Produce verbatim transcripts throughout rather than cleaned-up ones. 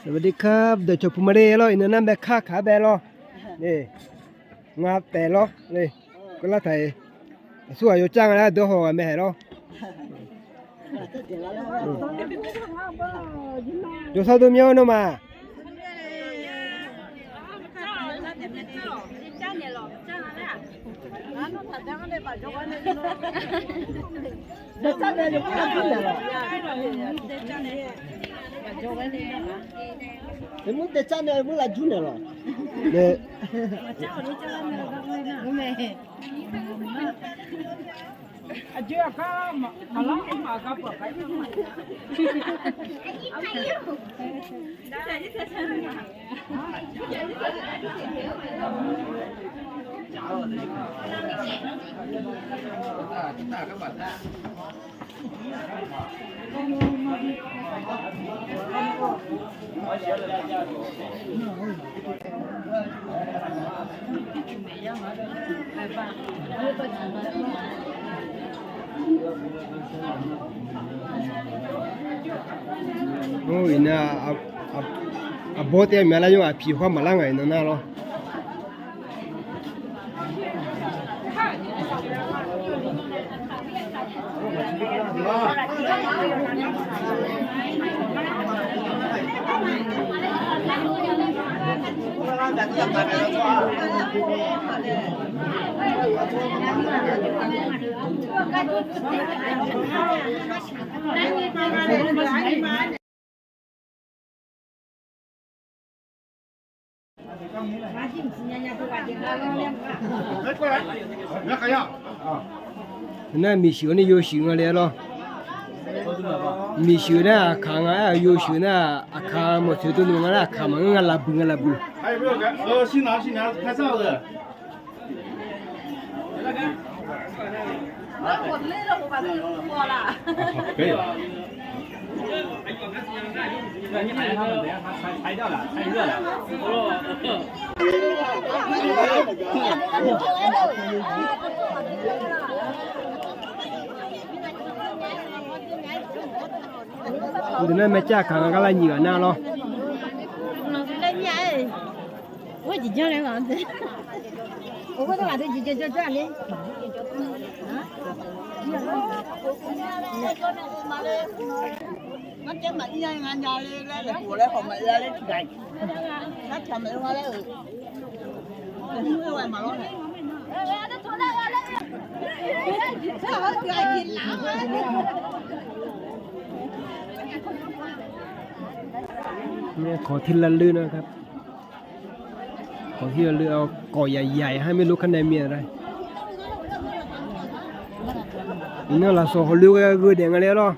สวัสดีครับ dawqcawq puq ma le lawr, iqnan nar mae kar kaq-aer bae lawr. Nga taef lawr le. Kawvlar taq-iq, aqsur ghaq yawcar nga laer dawr haw ghaq mae haeq lawr. Jawrsar dov myanr nawmaf. Mr daecar nae mr lavjur naeq lawq. Iqnan, aqbawr taev myav lar yawr aqpiq khawr maqlar ngaq iqnan nar lawr. Nar miqshuif ni yawshuif nga le lawr. Miqshuif nar aqkaq nga, aer-eu yawshuif nar aqkaq mawq toeq dovluf nga nar aqkaq maqngeur nga, lavbuiq nga lavbuiq. Aqdui nar mae car aqkaq nga gar lar nyiq ghaq nar lawr. Kawq tir lavlui nar kar. Kawq tir lavlui, kawq yaqyaq-iq har mirluf kar nae mir-a laer. Iqnan lafsawq hawqluf ghae gheu daef nga le lawr.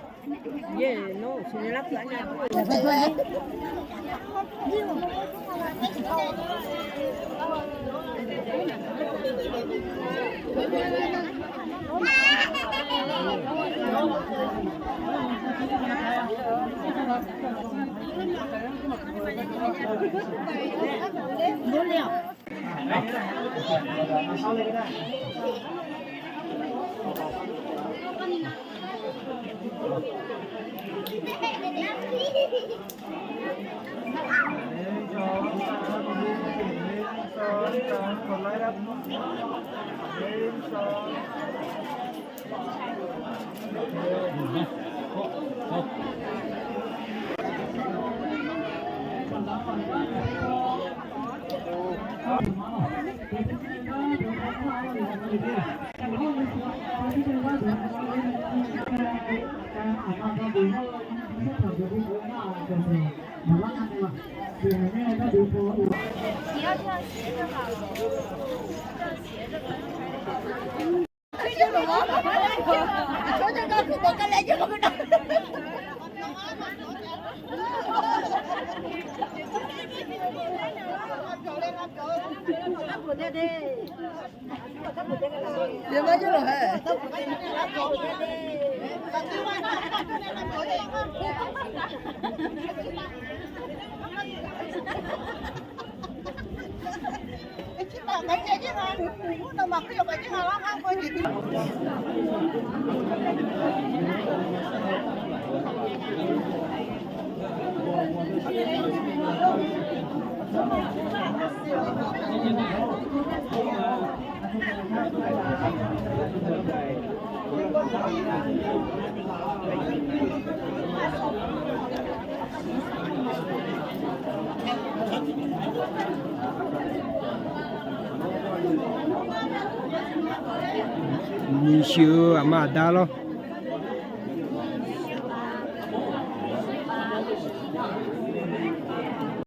Nyiq shuif-eu aqma aqda lawr.